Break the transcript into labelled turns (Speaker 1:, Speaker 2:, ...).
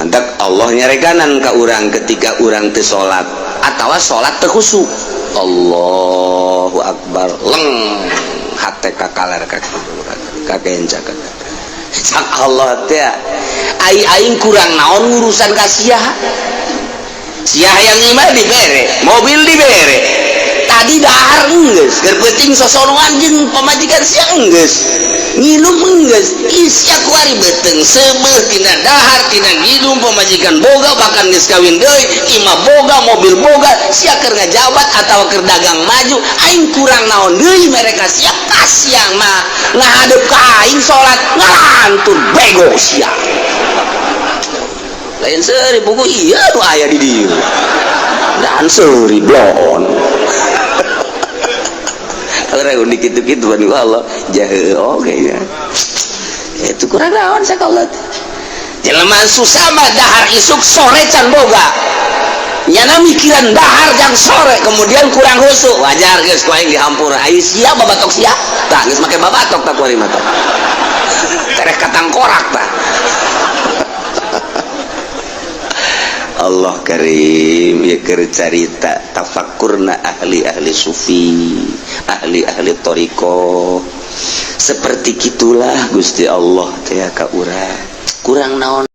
Speaker 1: Mantak Allah nyareganan ka urang ketika urang teu salat atawa salat teu khusyuk. Allahu akbar, leng hate ka kaler ka ka kenca ka cak Allah teh, ai aing kurang naon urusan ka sia? Sia yang imah dibere, mobil dibere, tadi dahar enggeus, keur peuting sosonoan jeung pamajikan sia enggeus, nginum enggeus, sia kuari beuteung seubeuh tina dahar, tina nginum, pamajikan boga, bahkan geus kawin deui, imah boga, mobil boga, sia keur ngajabat atawa keur dagang maju. Aing kurang naon deui mereka sia? Pas siang mah ngahadep ka aing salat ngalantur, bego sia. Lain seuri buku, iya nu aya di dieu dan seuri bloon. Orang unik gitu-gitu ku Allah jahe, oke ya. Itu kurang naon cak Allah? Jelema susah mah dahar isuk sore can boga, nyana mikiran dahar jang sore, kemudian kurang husuk. Wajar geus ku aing dihampura. Ayo sia babatok sia tah, geus make babatok tah kuari mah tah, tereh katangkorak tah. Allah Karim ya, keur carita tafakurna ahli-ahli sufi, ahli-ahli thoriqoh, seperti gitulah Gusti Allah teh ka urang kurang naon.